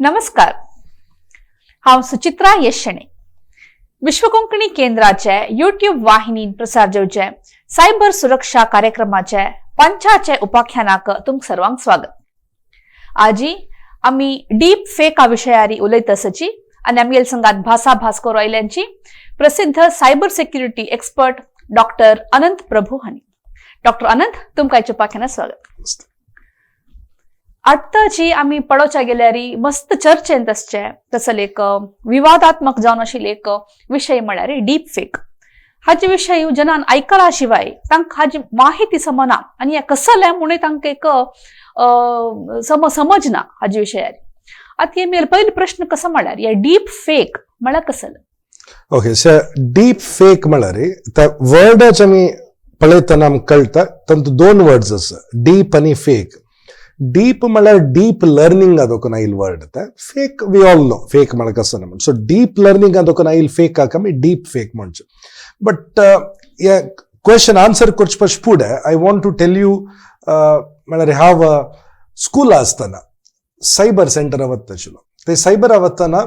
नमस्कार, हांव सुचित्रा येशणे. विश्व कोंकणी केंद्राचे युट्यूब वाहिनीन प्रसार जावचे सायबर सुरक्षा कार्यक्रमाचे पंचाचे उपाख्यानाक तुमकां सर्वांक स्वागत. आजी आमी डीप फेका विशयारी उलयत आसाची आनी आमगेले संगात भासा भास करू आयल्यांची प्रसिद्ध cyber security expert doctor Anant Prabhu हांणी. डॉक्टर अनंत, तुमकां आयच्या उपाख्यानात स्वागत. आतांची आमी पळोवच्या गेल्यार मस्त चर्चेंत आसचे तसले एक विवादात्मक जावन आशिल्ले एक विशय म्हळ्यार डीप फेक. हाजे विशय जनान आयकला शिवाय तांकां हाजी माहिती समजना आनी हें कसलें म्हणून तांकां एक समज ना हाजे विशयार. आतां हे मेरे पयलो प्रश्न कसो म्हळ्यार हे डीप फेक म्हळ्यार कसलें? ओके, सर, डीप फेक म्हळ्यार त्या वर्डाचे आमी पळयतना आमकां कळटा तातूंत दोन वर्ड्स आसा, डीप आनी फेक. डीप म्हळ्यार डीप लर्निंग देखून आयल वर्ड. ते fake we all know fake म्हळ्यार कसो ना. सो डीप लर्निंग देखून आयल फेकाक आमी डीप फेक म्हणचे. बट हे क्वेश्चन आन्सर करचे पयलीं फुडें I want to tell you, म्हळ्यार हांव स्कुला आसतना सायबर सेंटरा वता आशिल्लो. ते सायबरा वतना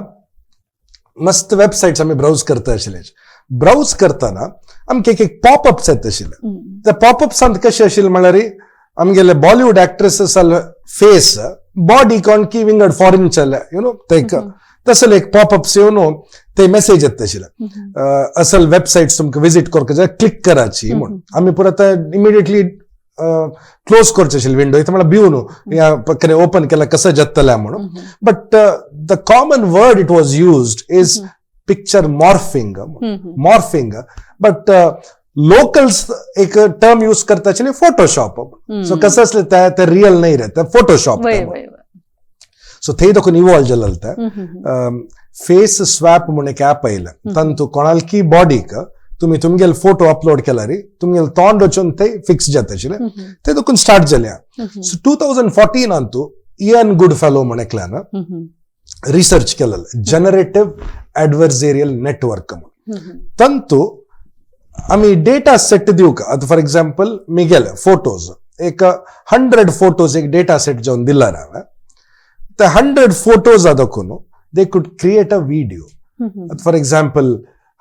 मस्त वेबसायट्स आमी ब्रावज करता आशिल्ले. ब्रावज करतना आमकां एक एक पॉपअप्स येता आशिल्ले. त्या पॉपअप्सांत कशें आशिल्लें म्हळ्यार आमगेले बॉलिवूड एक्ट्रेसेस फेस बॉडी कोण की विंगड फॉरेन चले you know ते एक तसले एक पॉपअप्स येवन ते मेसेज येता आशिल्ले, असल वेबसायट्स तुमकां विजीट करपाक जाय, क्लिक कराची म्हूण. आमी परत इमिडिएटली क्लोज करचे आशिल्ले विंडो, इथं म्हळ्यार भिवन ओपन केला कसं जातलें म्हणून. But the common word it was used is picture morphing, morphing, but locals एक टर्म यूज करता आशिल्ले, फोटोशॉप. सो कसं असले ते रियल नाही रे, ते फोटोशॉप. वय वय सो थंय देखून इवॉल्व जालें ते. फेस स्वॅप म्हूण एक ऍप आयलें. तातूंत कोणालकी बॉडीक तुमी तुमगेले फोटो अपलोड केला रे, तुमगेले तोंड वचून ते फिक्स जाता आशिल्लें. ते देखून स्टार्ट जालें. So 2014 Antu Ian good fellow म्हण एकल्यान रिसर्च केलेलं, जनरेटिव्ह ऍडव्हर्सेरियल नेटवर्क म्हणून. ತಂತು आमी डेटा सेट दिवका, आतां फॉर एक्झाम्पल मिगेले फोटोज एक 100 फोटोज एक डेटा सेट जावन दिला हांवें, ते 100 फोटोज दाखोवन they could create a video. For example,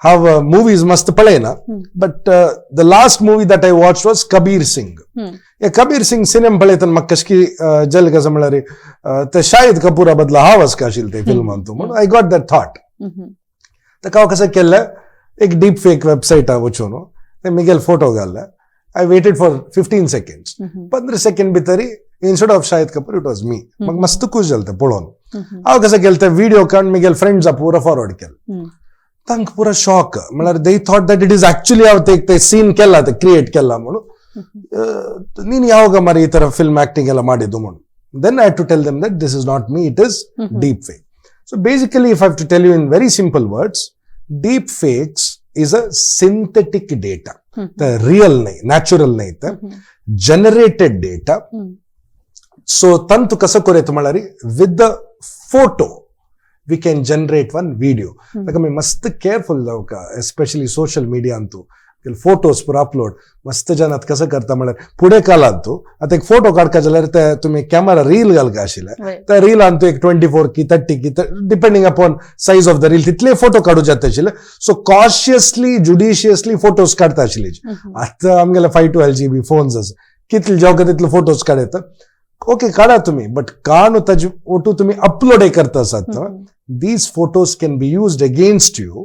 हांव मुवीज मस्त पळयना, but the last movie that I watch was Kabir Singh. हे कबीर सिंग सिनेमा पळयतना म्हाका कशकी जल कसं म्हळ्यार ते शाहिद कपूरा बदला हांव आसका आशिल्लें ते फिल्मांत म्हणून I got that thought. ताका हांव कसं केल्लें, एक डीप फेक वेबसायटार वचून ते मिगेल फोटो घालले. I waited for 15 seconds. 15 second भितरी instead of Shahid Kapoor it was me. म्हाका मस्त खूश जालें तें पळोवन. हांव कसं केलें, ते व्हिडिओ काडून मिगेल फ्रेंड्सा पुरो फॉरवर्ड केलें. तांकां पुरो शॉक, म्हळ्यार they thought that it is actually हांव ते ते सीन केला, ते क्रिएट केला म्हणून. ನೀನು ಯಾವಾಗ ಮಾರಿ ಈ ತರ ಫಿಲ್ಮ್ ಆಕ್ಟಿಂಗ್ ಎಲ್ಲ ಮಾಡಿದ್ದು म्हणून. Then I to tell them that this is not me, it is deep fake. So basically, if I to tell you in very simple words, deep fakes is a synthetic data. Real नाही, natural नाही, तर generated data. So ತಂತು कसं करूं म्हळ्यार with the photo we can generate one video. ताका आमी मस्त careful जावका, especially social media Antu photos पुरो अपलोड मस्त जन आतां कसं करता म्हळ्यार फुडें कालांत तूं आतां एक फोटो काडका जाल्यार ते तुमी कॅमेरा रील घालका आशिल्ले. त्या रिलान तूं एक 24 की 30 की, depending upon size of the reel, तितले फोटो काडू जाता आशिल्ले. सो कॉशियसली, जुडिशियसली फोटोज काडता आशिल्ले. आतां आमगेले 512 GB phones आसा, कितले जावका तितले फोटोज काडयता. ओके, काडा तुम्ही, बट काडून ताजे फोटो तुम्ही अपलोड करता आसात, these photos can be used against you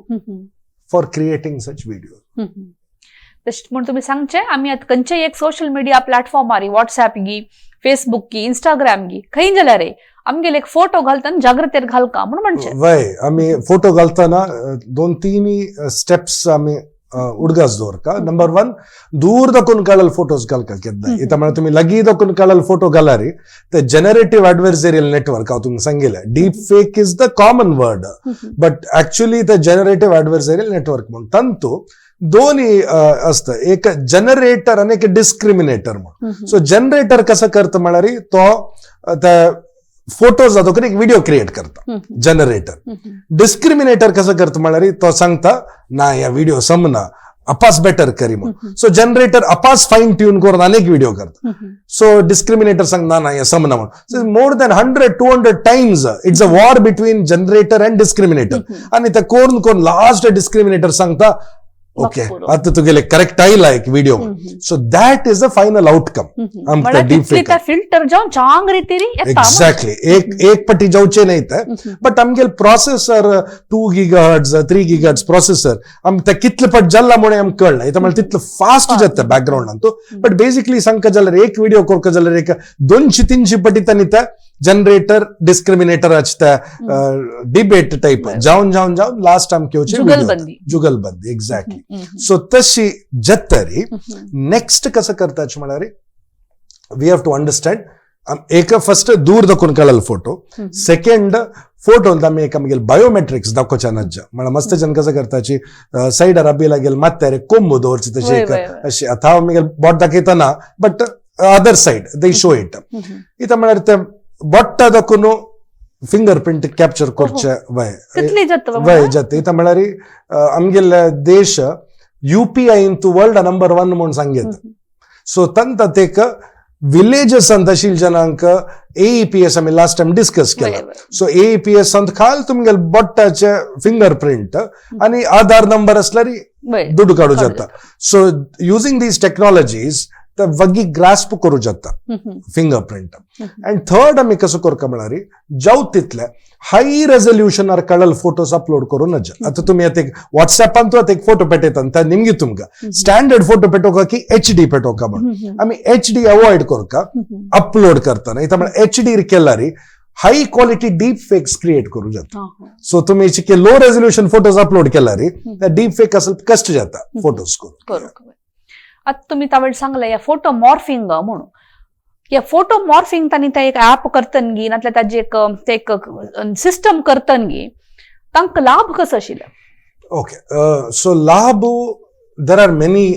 for creating such video. तशें म्हूण तुमी सांगचें, आमी आतां खंयचेय एक सोशल मिडिया प्लॅटफॉर्मार, वॉट्सॅप गी, फेसबूक गी, इंस्टाग्राम गी, खंय जाल्यार आमगेले एक फोटो घालतना जागृतेर घालका म्हूण म्हणचें. वय, आमी फोटो घालतना दोन तीन स्टेप्स आमी उडगास दवरका. नंबर वन, दूर दाखोवन काडल फोटोज घालका केन्ना. इथं म्हळ्यार तुम्ही लागीं दाखोवन काडल फोटो घालारी ते जनरेटिव्ह ऍडव्हर्सेरियल नेटवर्क हांव तुमकां सांगिल्लें, deep fake is the common word, but actually ते जनरेटिव्ह ऍडव्हर्सेरियल नेटवर्क म्हणून. ತಂತು दोन्ही असतं, एक जनरेटर आणि एक डिस्क्रिमिनेटर म्हणून. सो जनरेटर कसं करता म्हळ्यार तो त्या फोटोज जातो एक व्हिडिओ क्रिएट करता जनरेटर. डिस्क्रिमिनेटर कसं करता म्हळ्यार तो सांगता ना, ह्या व्हिडिओ समना. अपास बेटर करी म्हणून. सो जनरेटर अपास फायन ट्यून करून अनेक व्हिडिओ करता. सो डिस्क्रिमिनेटर सांग ना ना हे समना म्हणून. More than 100-200 times it's a war between generator and discriminator. आणि ते कोरून कोरून लास्ट डिस्क्रिमिनेटर सांगता ओके आता तुगेले करेक्ट आयला एक video. So that is the final outcome. आमकां डीप फेक फिल्टर जावन चांग रितीरी. एक्झॅक्टली, एक एक पटी जावचे नाही ते, बट आमगेले processor 2 gigahertz, 3 gigahertz processor आम ते कितले पट जाल्ला म्हणून आमकां कळना. इथं म्हळ्यार तितलं फास्ट जाता बॅकग्राऊंड अंतू. बट बेसिकली सांगका जाल्यार एक व्हिडिओ करका जाल्यार एक 200-300 पटी तांणी ते जनरेटर डिस्क्रिमिनेटराचे ते डिबेट टाईप जावन जावन जावन लास्ट आमकां येवचे. जुगलबंदी. जुगलबंदी, एक्झॅक्टली. सो तशी जातरी नेक्स्ट कसं करताच म्हळ्यार we have to understand एक फर्स्ट दूर दाखोवन कळल फोटो. सेकंड फोटो आमी एक आमगेले बायोमेट्रिक्स दाखोवच्या नज्जा. म्हळ्यार मस्त जन कसं करताची सायडार अबीला गेल मात्यार कोंबो दवरची तशी एक अशी. आता हांव आमगेले बोट दाखयतना but other side they show it. इथं म्हळ्यार ते बोट्टा दाखोवन फिंगर प्रिंट कॅप्चर करचे वय. तितली जाता? वय जाता. इथं म्हळ्यार आमगेले देश युपीआय इंतू वर्ल्ड नंबर वन म्हणून सांगेत. सो तंत तेक विलेजस आशिल्ल्या जनांक एईपीएस आमी लास्ट टायम डिस्कस केला. सो एईपीएस अंत खाल तुमगेले बोट्टाचे फिंगर प्रिंट आणि आधार नंबर असल्यार दुड्डू काडू जाता. सो युझिंग these technologies ते वगी ग्रास्प करू जाता फिंगर प्रिंट. अँड थर्ड आमी कसं करका म्हळ्यार जाव तितले हाय रेझोल्युशनार कळल फोटोज अपलोड करू नज. आता तुम्ही आता एक व्हॉट्सॅपान आता एक फोटो पेटयता, त्या निमगी तुमकां स्टँडर्ड फोटो पेटोवका की एच डी पेटोवका म्हणून. आमी एच डी अवॉइड करका अपलोड करताना. इथं म्हळ्यार एच डी केल्यार high quality deep fakes create करू जाता. सो तुम्ही चिके लो रेझोल्युशन फोटोज अपलोड केल्यार त्या डीप फेक असल कष्ट जाता फोटोज करून. आता तुम्ही त्यावेळी सांगले या फोटो मॉर्फिंग म्हणून. या फोटो मॉर्फिंग तांणी ते एक ऍप करतनगी नातल्यार ताजी एक ते एक सिस्टम करतनगी, तांकां लाभ कसो आशिल्लो? ओके, सो लाभ there are many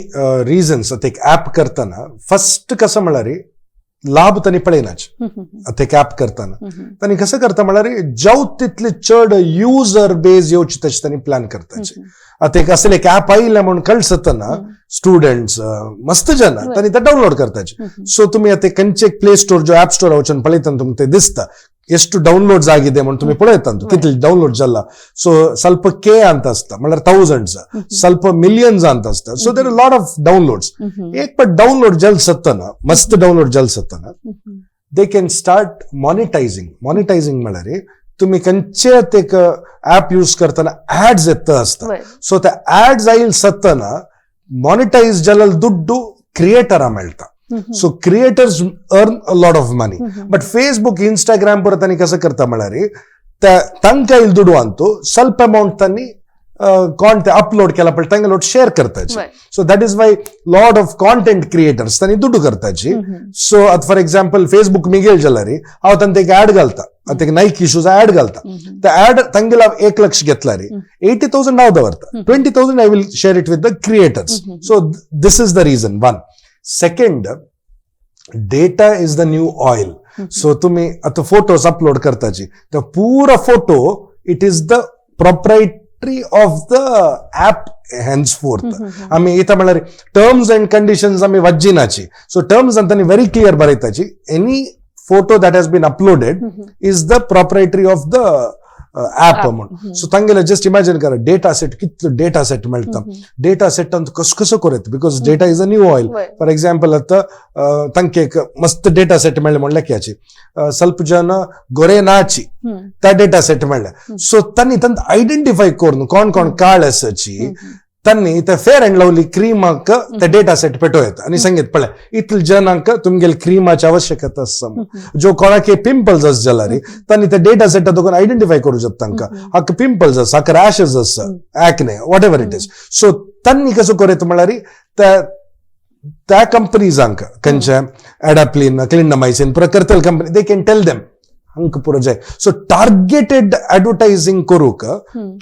reasons. आता एक ऍप करताना फर्स्ट कसं म्हळ्यार लाभ तांणी पळयनाच. आता एक ऍप करताना तांणी कसं करता म्हळ्यार जाव तितले चड युजर बेस येवची तशें तांणी प्लॅन करताचे. आता एक असले एक ऍप आयिल्लें म्हणून कळसतना स्टुडंट्स मस्त जन तांणी ते डाउनलोड करताचे. सो तुम्ही आता खंयचे प्ले स्टोर जो ऍप स्टोर वचून पळयता तुमकां ते दिसता ಎಷ್ಟು ಡೌನ್ಲೋಡ್ಸ್ ಆಗಿದೆ म्हणून तुम्ही पळयता कितले डाउनलोड जाला. सो ಸ್ವಲ್ಪ ಕೆ ಅಂತ असता म्हळ्यार थाउजंड्स, ಸ್ವಲ್ಪ ಮಿಲಿಯನ್ಸ್ ಅಂತ असता. So there lot of downloads. एक पट डाउनलोड जल सत्ताना मस्त डाउनलोड जल सत्ताना they can start monetising. Monetising म्हळ्यार तुम्ही खंयचे ते ऍप यूज करताना ऍड्स येता असता. सो त्या ऍड्स आईल सत्ताना मॉनिटायज जाल्यार दुड्डू क्रिएटरा मेळटा. So creators earn a lot of money. But Facebook, Instagram ಪುರ ತಾನಿ कसं करता म्हळ्यार त्या तांकां इल दुडू अंतू ಸ್ವಲ್ಪ ಅಮೌಂಟ್ तांणी ಕಾಂಟೆಂಟ್ ಅಪ್ಲೋಡ್ केला पळय तांकां लोट शेअर करताची. So that is why lot of content creators तांणी दुड्डू करताची. सो आता फॉर एक्झाम्पल फेसबुक मिगेल जाल्यार हांव तांकां एक ऍड घालता. आतां एक नायकी शूज ऍड घालता. त्या ऍड तांगेला 1 लक्ष घेतला रे, 80,000 हांव दवरता, 20,000 I will share it with the creators. So this is the reason one. Second, data is the new oil. So तुम्ही आता फोटोज अपलोड करताची तर पुरा photo it is the proprietary of the app henceforth. आम्ही इथं म्हळ्यार terms and conditions आम्ही वज्जिनाची. So terms अंतानी व्हेरी क्लियर बरयताची, any photo that has been uploaded is the proprietary of the app म्हणून. सो तांगेले जस्ट इमॅजिन करा डेटा सेट कितलो डेटा सेट मेळटा. डेटा सेट अंत कसो कसो करत because data is a new oil. For example आता तांके एक मस्त डेटा सेट मेळ्ळे म्हणल्यार लेक्याची ಸ್ವಲ್ಪ ಜನ ಗೊರೆ ನಾಚಿ त्या डेटा सेट मेळ्ळे. सो तांणी तांकां आयडेंटिफाय करून कोण कोण काळ आसाची तांणी ते फेअर अँड लवली क्रीमाक ते डेटा सेट पेटो येता आनी सांगीत पळय इतले जनांक तुमगेले क्रीमाची आवश्यकता आसा. जो कोणाक पिंपल्स आसा जाल्यार तांणी ते डेटा सेट दोन आयडेंटिफाय करू शकता तांकां हाका पिंपल्स आसा, हाका रॅशेस आसा, acne, whatever it is. So तांणी कसो करयता म्हळ्यार त्या त्या कंपनीजांक खंयचे अडाप्लिन क्लिंडमायसिन पुरो करतले company they can tell them हांकां पुरो जाय. सो टार्गेटेड ऍडवर्टायझिंग करूंक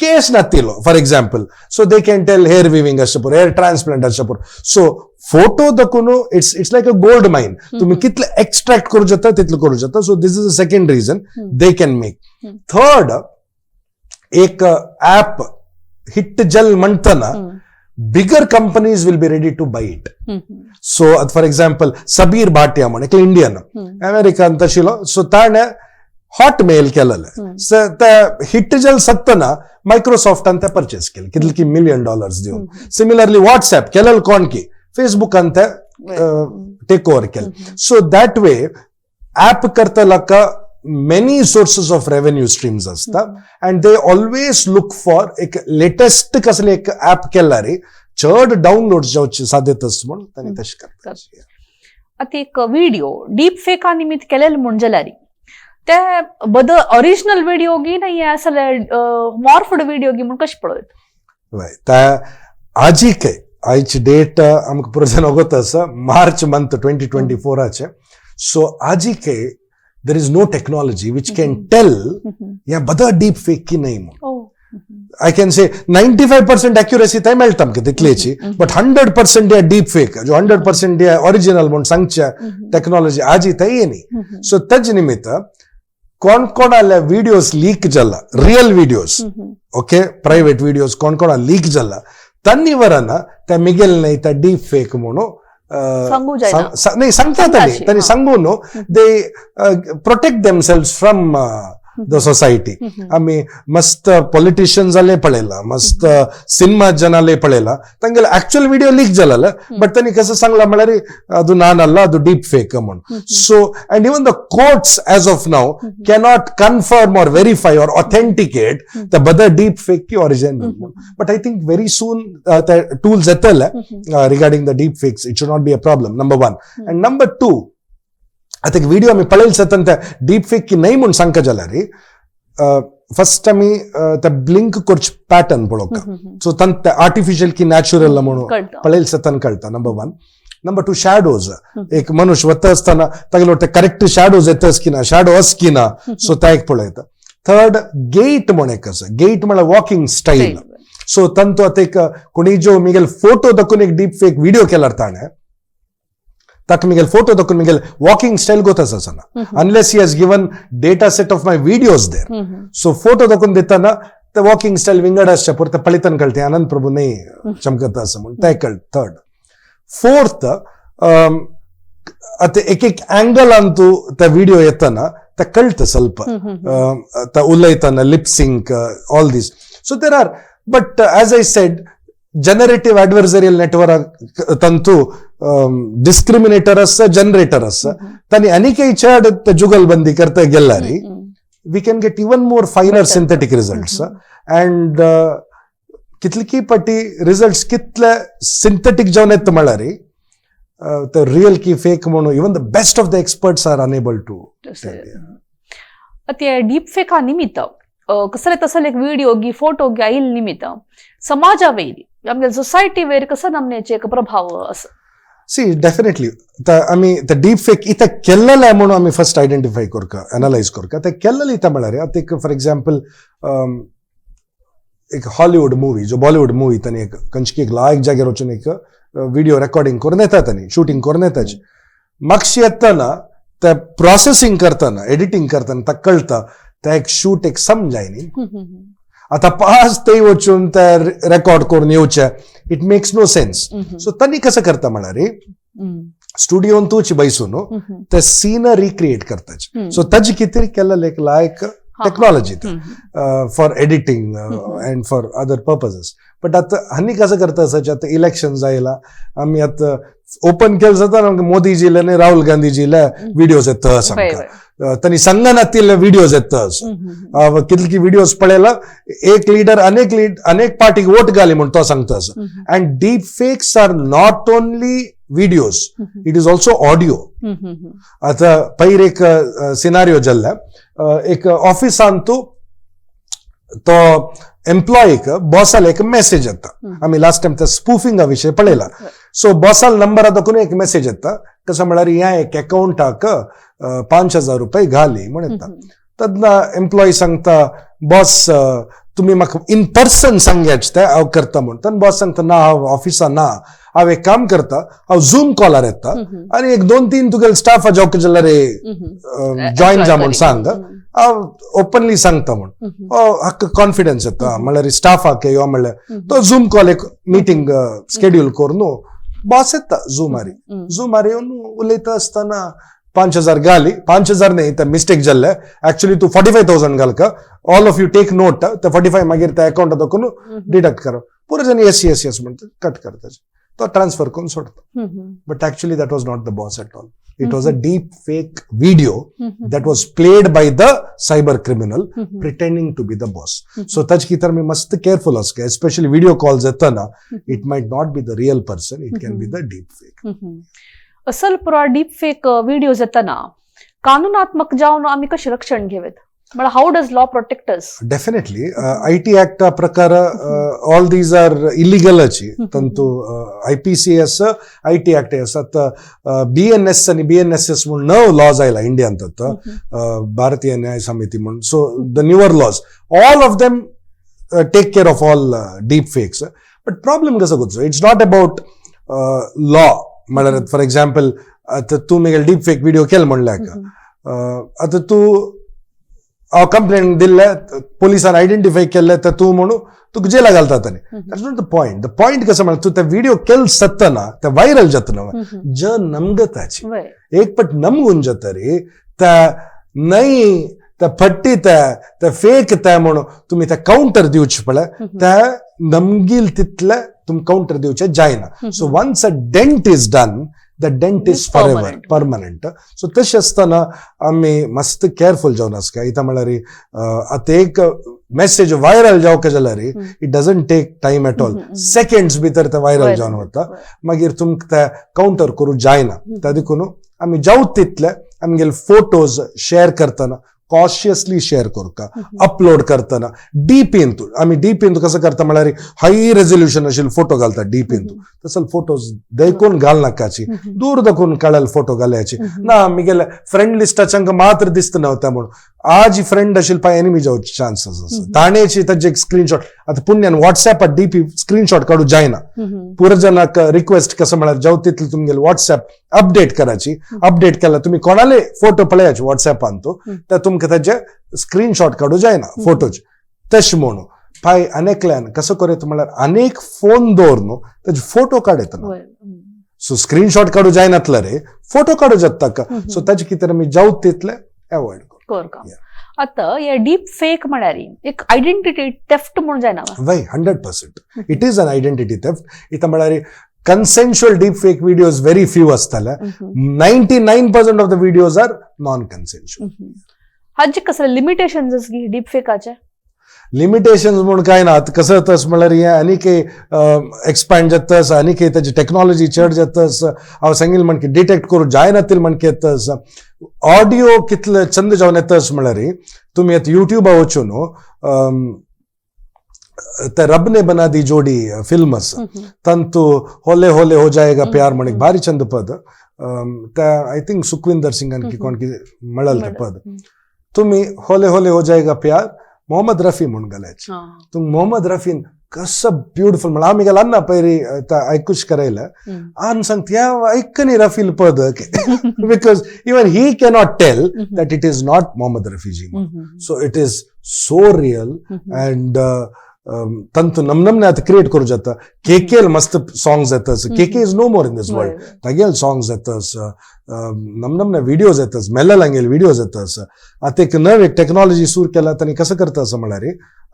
केस नातिलो for example, so they can tell hair weaving आसचे पुरो, हेअर ट्रान्सप्लांट आसचे पुरो. सो फोटो दाखोवन it's like a gold mine. तुम्ही कितले एक्स्ट्रॅक्ट करू शकता तितले करू शकता. So this is a second reason they can make. Third, एक ऍप हिट जल म्हणताना Bigger companies will be ready to buy it. So for example Sabeer Bhatia म्हण एकले इंडियन अमेरिकन तशिलो, सो ताणें हॉट मेल केलेले, ते हिट जल सत्तना मायक्रोसॉफ्टान ते परचेस केले कितले की मिलियन डॉलर्स दिवन. सिमिलरली व्हॉट्सएप केलेले कोण की फेसबुकान ते टेक ओवर केले. So that way app करतल्याक many sources of revenue streams असता and they always look for एक लेटेस्ट कसले एक ऍप केला रे चड डाउनलोड जावचे साध्यता आसा म्हणून तांणी तशें करता. आतां एक व्हिडिओ डीप फेका निमित्त केलेले म्हण जाल्यार ते बद ओरिजिनल व्हिडिओ गी नाही असले मॉर्फड व्हिडिओ गी म्हण कशें पळयत? हय, त्या आजीक आयची डेट आमकां पुरो जाण वगत आसा, मार्च मंथ 2024आचे. सो आजीक there is no technology which can tell या बदर डीप फेक की नाही म्हणून. I can say 95% accuracy थंय मेळटा आमकां तितलेची, बट 100% या डीप फेक जो 100% या ओरिजिनल म्हूण सांगच्या टेक्नॉलॉजी आजी थंय येनी. सो तेज निमित्त कोण कोणाले व्हिडिओज लीक जाला, real videos, okay, private videos कोण कोणा लीक जाला, तन्नी वराना त्या मिगेल नाही त्या डीप फेक म्हणून सांगू जायना. नाही सांगता तांणी तांणी सांगू न्हू, they protect themselves from the society. आमी मस्त पॉलिटिशियन जाले पळयला, मस्त सिनेमा जनाले पळयला, तांगेले ऍक्च्युअल व्हिडिओ लीक जालेले, बट त्यांनी कसं सांगला म्हळ्यार ಅದು ನಾನಲ್ಲ, ಅದು ಡೀಪ್ ಫೇಕ್ म्हणून. So and even the courts as of now cannot confirm or verify or authenticate the बदर deep fake की origin. But I think very soon the tools येतले regarding the deep fakes, it should not be a problem, number one. And number two, आता एक video आमी पळयले जाता ते deep fake की नाही म्हूण सांगता जाल्यार फर्स्ट आमी ते ब्लिंक करचे पॅटर्न पळोवका. सो तांत आर्टिफिशियल की नॅचुरल म्हणून कळटा. पळयले जातान कळटा, number one. Number two, shadows. एक मनुष्य वता आसतना तागेलो ते करेक्ट शॅडोज येतच की ना, शॅडो अस की ना, सो त्या एक पळयता. थर्ड, गेट म्हण एक आसा. गेट म्हळ्यार वॉकिंग स्टाईल. सो तांतू आतां एक कोणी जो मिगेल फोटो दाखोवन एक डीप फेक व्हिडिओ केल्यार ताणें ताका मिगेल फोटो दाखोवन मिगेल वॉकिंग स्टाईल गोत आसा, unless he has given data set of my videos there. So photo दाखोवन दितना ते वॉकिंग स्टाईल विंगड आसच्या पुरते पळयतना कळटा आनंद प्रभू न्ही चमकता आसा म्हूण ते कळटा. थर्ड, फोर्थ, आतां एक एक अँगलान तूं ते व्हिडिओ येतना ते कळटा ಸ್ವಲ್ಪ ते उलयतना lip sync, all this. So there are, but as I said, generative adversarial network ತಂತು ಡಿಸ್ಕ್ರಿಮಿನೇಟರ್ ಅಸ್ಸ, ಜನರೇಟರ್ ಅಸ್ಸ, तानी आनीकय चड ते जुगलबंदी करता गेल्यार we can get even more finer Better. Synthetic results. And कितली पटी रिझल्ट्स कितले सिंथेटिक जावन येता म्हळ्यार ते रियल की फेक म्हणून even the best of the experts are unable to. ते डीप फेका निमित्त कसले तसले एक व्हिडिओ गी फोटो गी आईल निमित्त समाजा वयर आमगे सोसायटी वयर कसो नमनेचे एक प्रभाव असो? सी, डेफिनेटली आमी ते डीप फेक इथं केल्लेले म्हणून आमी फर्स्ट आयडेंटिफाय करका, एनालायज करका. ते केल्लेले इथं म्हळ्यार आतां एक फॉर एक्झाम्पल एक हॉलिवूड मुवी जो बॉलिवूड मुवी तांणी एक खंयची एक लायक जाग्यार वचून एक व्हिडिओ रेकॉर्डिंग करून येता, तांणी शुटींग करून येताची. मागशी येतना ते प्रोसेसिंग करतना, एडिटींग करतना ताका कळटा ते एक शूट एक समजाय न्ही. आतां पांच थंय वचून ते रेकॉर्ड करून येवचे, it makes no sense. So तांणी कसं करता म्हळ्यार स्टुडियोन तूच बैसून ते सीन रिक्रिएट करताचे. सो ताजे कितें केलेलें एक लायक technology for editing and for other purposes. But आतां आनी कसं करता आसा, आतां इलेक्शन जायला, आमी आतां ओपन केलें जाता आमकां मोदीजीले आनी राहुल गांधीजीले व्हिडियोज येता आमकां, तांणी संगनातिल्ले व्हिडियोज येता. कितले व्हिडियोज पळयला, एक लिडर अनेक लीड अनेक पार्टीक वोट घाली म्हण तो सांगता आसा. And deep fakes are not only videos, it is also audio. आतां पयर एक सिनारियो जाल्ले, एक ऑफिसान तूं तो एम्प्लॉईक बॉसाल एक मेसेज येता. आमी लास्ट टायम त्या स्पूफिंगा विशय पळयला. सो बॉसाल नंबरा दाखोवन एक मेसेज येता, कसं म्हळ्यार ह्या एक अकाउंटाक 5,000 रुपये घाली म्हण येता. तेन्ना एम्प्लॉई सांगता, बॉस, तुमी म्हाका इन पर्सन सांगयाच ते हांव करता म्हूण. तेन्ना बॉस सांगता, ना, हांव ऑफिसा ना, हांव एक काम करता, हांव झूम कॉलार येता आनी एक दोन तीन तुगेले स्टाफ जावंक जाल्यार जॉईन जा म्हूण सांग. हांव ओपनली सांगता म्हूण हाका कॉन्फिडन्स येता म्हळ्यार स्टाफाक यो म्हणल्यार तो झूम कॉल एक मिटींग स्केड्यूल करून बॉस येता झूमारी. झूमार येवन उलयता आसतना 5,000 घाली. 5,000 न्ही, ते मिस्टेक जाल्ले. एक्चुअली तूं 45,000 घालका, all of you take note. ते 45 मागीर त्या अकाउंट दाखोवन डिडक्ट कर. पुरो जण येस येस येस म्हणटा, कट करता, तो ट्रान्सफर करून सोडता. But actually that was not the boss at all. It was a deep fake video that was played by the cyber criminal pretending to be the boss. So ताचे खातीर आमी मस्त केअरफुल आसता, especially video calls येतना. It might not be the real person, it can be the deep fake. असल पुरा deep fake videos येतना कानूनात्मक जावन आमी कशें रक्षण घेवेत? म्हळ्यार how does law protect us? Definitely IT act प्रकार ऑल these are इलिगलाची. ತಂತು IPC S, IT act आसात, BNS आनी BNSS म्हूण नव लॉज आयला इंडियांत आतां, भारतीय न्याय समिती म्हूण. So the newer laws, all of them take care of all deep fakes. But problem कसो करचो, it's not about law. म्हळ्यार फॉर एक्झाम्पल आतां तूं म्हगेले डीप फेक व्हिडिओ केले म्हणल्यार, आतां तूं हांव कंप्लेन दिल्ले, पोलिसान आयडेंटिफाय केल्ले, तर तूं म्हणून तुका जेला घालतात. आनी that's not the point. The point कसं म्हणल्यार तूं ते व्हिडिओ केल सत्तना ते व्हायरल जातना ज नमगताची एक पट नमगून जातरी त्या न्हय त्या फट्टी त्या फेक त्या म्हणून तुम्ही त्या काउंटर दिवचे पळय, त्या नमगील तितले तुम काउंटर दिवचे जायना. So once a dent is done, the dent is It's for ever. Permanent. Permanent. So तशें आसतना आमी मस्त केअरफूल जावन आसता. इतां म्हळ्यार आतां एक मेसेज व्हायरल जावंक जाल्यार it doesn't take time at all. Seconds भितर ते व्हायरल जावन वता. मागीर तुमकां ते काउंटर करूंक जायना. त्या देखून आमी जावत तितले आमगेले फोटोज शेअर करतना कॉशियसली शेअर करुका. अपलोड करतना डीपीन तूं, आमी डीपीन तूं कसं करता म्हळ्यार हाय रेझोल्युशन अशे फोटो घालता डीपीन. तूं तसले फोटोज देखून घालनाकाची, दूर दाखोवन काडलेले फोटो घालयाची ना. मिगेले फ्रेंड लिस्टाच्यांक मात्र दिसता नव्हता म्हणून आज फ्रेंड असेल पाय एनिमी जावचे चान्सेस आसा. ताणेची ताजे स्क्रीनशॉट. आतां पुण्यान व्हॉट्सॅपार डीपी स्क्रीनशॉट काडूं जायना. पुरजनाक रिक्वेस्ट कसं म्हळ्यार जावं तितले तुमगेले व्हॉट्सॅप अपडेट करायची. अपडेट केला तुम्ही कोणाले फोटो पळयाचे व्हॉट्सॅपान तो तर तुमकां ताजे स्क्रीनशॉट काडूं जायना फोटोचे. तशें म्हणून पाय अनेकल्यान कसं करूं म्हळ्यार अनेक फोन दवर न्हू, ताजे फोटो काडयतना. सो स्क्रीनशॉट काडूं जायनातले रे, फोटो काडूं जाता ताका. सो ताजे कितें आमी जावं तितले अवॉयड करू. कर का. आतां हे डीप फेक म्हळ्यार एक आयडेंटिटी थेफ्ट म्हूण जायना वा? वय, 100% it is an identity theft. इथं म्हळ्यार consensual deep fake videos very few आसताले. 99% of the videos are non consensual. हाजे कसले लिमिटेशन्स डीप फेकाचे? लिमिटेशन्स म्हूण काय ना. आतां कसं जाता म्हळ्यार हें आनीक एक्सपांड जाता, आनीक ताची टॅक्नॉलॉजी चड जाता. हांव सांगील म्हण की डिटेक्ट करूं जायना तितलें म्हण येता. ऑडियो कितले चंद जावन येता म्हळ्यार तुमी आतां युट्यूबार वचून ते रब ने बना दी जोडी फिल्म आसा, तांतू "होले होले हो जाएगा प्यार" म्हण एक भारी चंद पद त्या I think Sukhwinder सिंगान की कोण कितें म्हळ्याल ते पद. तुम्ही "होले होले हो जाएगा प्यार" मोहम्मद रफी म्हूण घालायचे. तुम मोहम्मद रफीन कसं ब्युटिफुल म्हळ्यार आमी गेला ना पयरी आयकूच करायला आन सांगता ऐकनी रफील पद, because even he cannot tell that it is not Mohammed रफीजी. So it is so real. And तंतु नमनमने आतां क्रिएट करूं जाता. के के मस्त सॉंग्स येतात. KK is no more in this world, तागेले सॉंग्स येतात, नमनमने व्हिडिओज येतात, मेल्लेलांगेले व्हिडिओज येतात. आतां एक नवी एक टेक्नॉलॉजी सुरू केला. तांणी कसं करता असं म्हळ्यार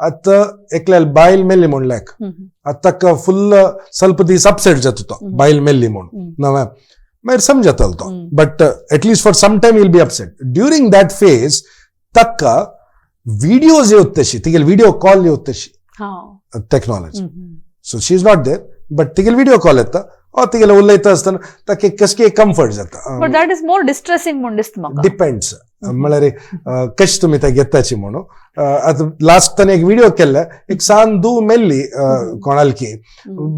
आतां एकल्याल बायल मेल्ली म्हणल्याक आतां ताका फुल्ल ಸ್ವಲ್ಪ दीस अपसेट जाता तो. बायल मेल्ली म्हणून नव्या मागीर समजतलो तो, but at least for some time will be upset. During that phase ताका व्हिडिओज येवत तशी, तिगेले व्हिडिओ कॉल येवत तशी technology. So she is not there, but तिगेले व्हिडिओ कॉल येता ओ तिगेले उलयता आसतना ताका एक कसकी एक कम्फर्ट जाता. But that is more distressing म्हूण दिसता म्हाका. डिपेंड्स म्हळ्यार कशें तुमी ते घेताची म्हणून. आतां लास्ट ताणें एक व्हिडिओ केल्ले, एक सान दू मेल्ली कोणालकी,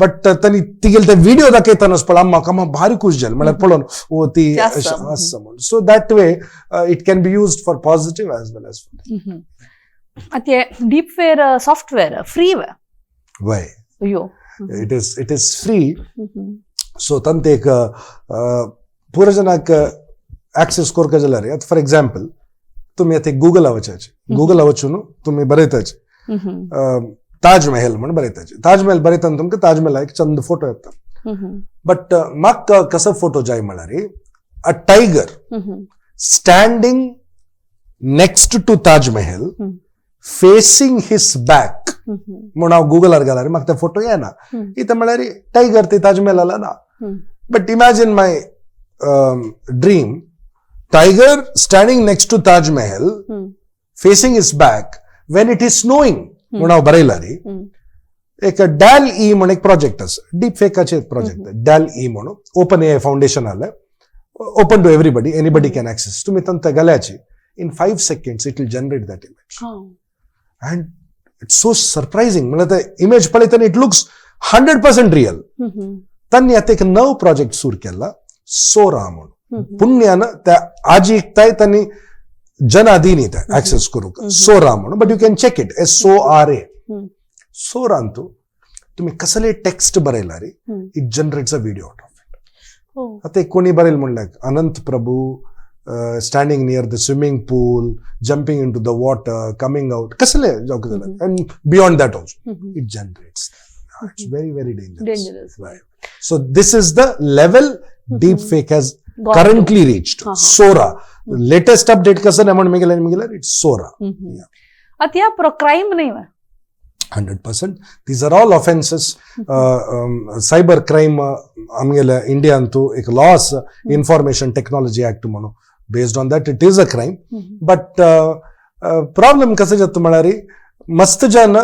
बट तांणी तिगेले ते व्हिडिओ दाखयतना पळय म्हाका भारी खूश जालें. म्हळ्यार पळोवन ओ ती ते आसा. अशें आसा म्हणून. So that way it can be used for positive as well as आतां हे deep fake software free way? वय. अयो. It is free. So तांते एक पुरो जणांक एक्सेस करता जाल्यार आतां फॉर एक्झाम्पल तुमी आतां गुगला वचाचे, गुगला वचून तुमी बरयताचे ताजमहेल म्हण बरयताचे. ताजमहेल बरयतना तुमकां ताजमहेल एक चंद फोटो येता. बट म्हाका कसो फोटो जाय म्हळ्यार a tiger standing next to Taj Mahal facing his back म्हूण हांव गुगलार घाल्यार म्हाका ते फोटो येना. इथं म्हळ्यार टायगर ते ताजमहलाला ना. But imagine my dream, tiger standing next to Taj Mahal facing his back when it is snowing म्हूण हांव बरयला न्ही. एक डॅल ई म्हण एक प्रोजेक्ट आसा, डीप फेकाचे एक प्रोजेक्ट डॅल ई म्हणून, ओपन ए फाउंडेशन आलं, open to everybody, anybody can access. तुम्ही तंत घाल्याची, in 5 seconds it will generate that image and it's so surprising. म्हणल्यार ते इमेज पळयतना it looks 100% real. तांणी आतां एक नव प्रोजेक्ट सुरू केला, सोरा म्हणून. पुण्यान त्या आजीक ताय तांणी जनाधीन ते ऍक्सेस करूंक सोरा म्हणून, but you can check it, SORA. Soran तू तुम्ही कसले टेक्स्ट बरयला रे, it generates a video out of it. आता एक कोणी बरयल म्हणल्यार Anant Prabhu standing near the swimming pool, jumping into the water, coming out, कसले जावंक जाल्यार, and beyond that also it generates. It's very, very dangerous. Dangerous. So this is the level deep fake has currently reached. Sora latest update कसं नाही म्हणून मी गेलं, it's Sora. आता या पुरो क्राईम नाही वा? 100%, these are all offences. Cyber crime आमगेल्या इंडियांतू एक लॉ आसा, इन्फॉर्मेशन टेक्नॉलॉजी ऍक्ट म्हणून. Based on that it is a crime. But problem कसं जाता म्हळ्यार मस्त जन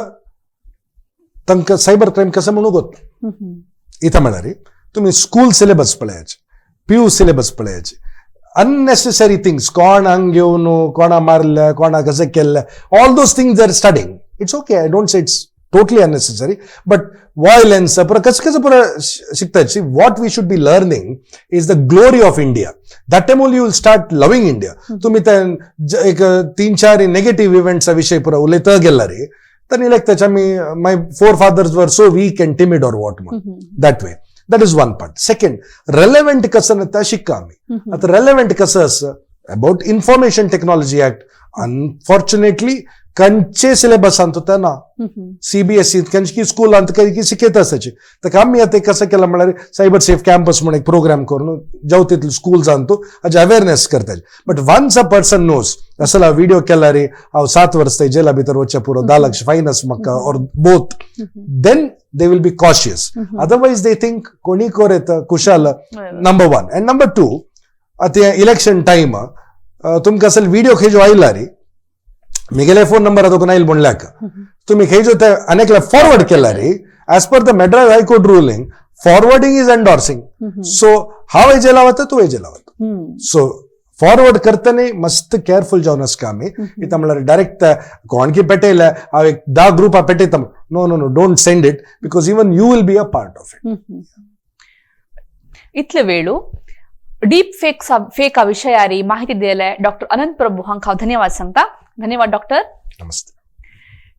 तांकां सायबर क्रायम कसं म्हणून गोत. इथं म्हळ्यार तुम्ही स्कूल सिलेबस पळयाचे, पीयू सिलेबस पळयाचे, अननेसेसरी थिंग्स, कोण हांग घेवन कोणा मारले, कोणा कसं केल्लें, all those things are studying. It's okay, I don't say it's totally unnecessary, but violence पुरा कसं कसं पुरा शिकतात. What we should be learning is the glory of India. That time only you will start loving India. तुम्ही त्या एक तीन चार नेगेटिव्ह इव्हेंट्सा विषय पुरा उलयता गेला रे, तर लायक त्याच्या मी my forefathers were so weak and timid or what म्हणून, that way. That is one part. Second, relevant कसं ना त्या शिक्का आम्ही. आता रेलेव्हंट कसं असं about information technology act, unfortunately कंचे सिलेबसांत होता ना. सीबीएसई कंची स्कूल काही शिकयत असायचे. तर आम्ही आता कसं केलं म्हळ्यार सायबर सेफ कॅम्पस म्हणून एक प्रोग्राम करून जाऊ तिथले स्कूल जाणतो हाजे अवेअरनेस करता. But once a person knows असला व्हिडिओ केला रे, हांव 7 वर्स थंय जेला भितर वचचे पुरो, 10 लक्ष फायन आसा म्हाका or both, then they will be cautious. Otherwise they think कोणी कोर येता कुशाल. Number one and number two, आता इलेक्शन टाइम तुमकां असल व्हिडिओ खंय जो आयला रे, मिगेले फोन नंबर आतां आयल म्हणल्याक तुम्ही खंय जो ते अनेकला फॉरवर्ड केला रे, as per the Madras High Court ruling, forwarding is endorsing. So हांव हेजे वता, तूं हेजे वता. सो फॉरवर्ड करतना मस्त केअरफुल जावन आसका आमी. इथं म्हणल्यार डायरेक्ट कोणकी पेटयले, हांव एक 10 ग्रुपा पेटयता, no, no, no, don't send it, because even you will be a part of it. इतले वेळू डीप फेक फेका विषयारी माहिती दिले डॉक्टर अनंत प्रभू हांकां हांव धन्यवाद सांगता. धन्यवाद डॉक्टर. नमस्ते.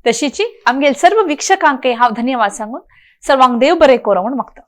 तशीची आमगेल सर्व वीक्षकांकय हांव धन्यवाद सांगून सर्वांक देव बरें करो म्हूण मागता.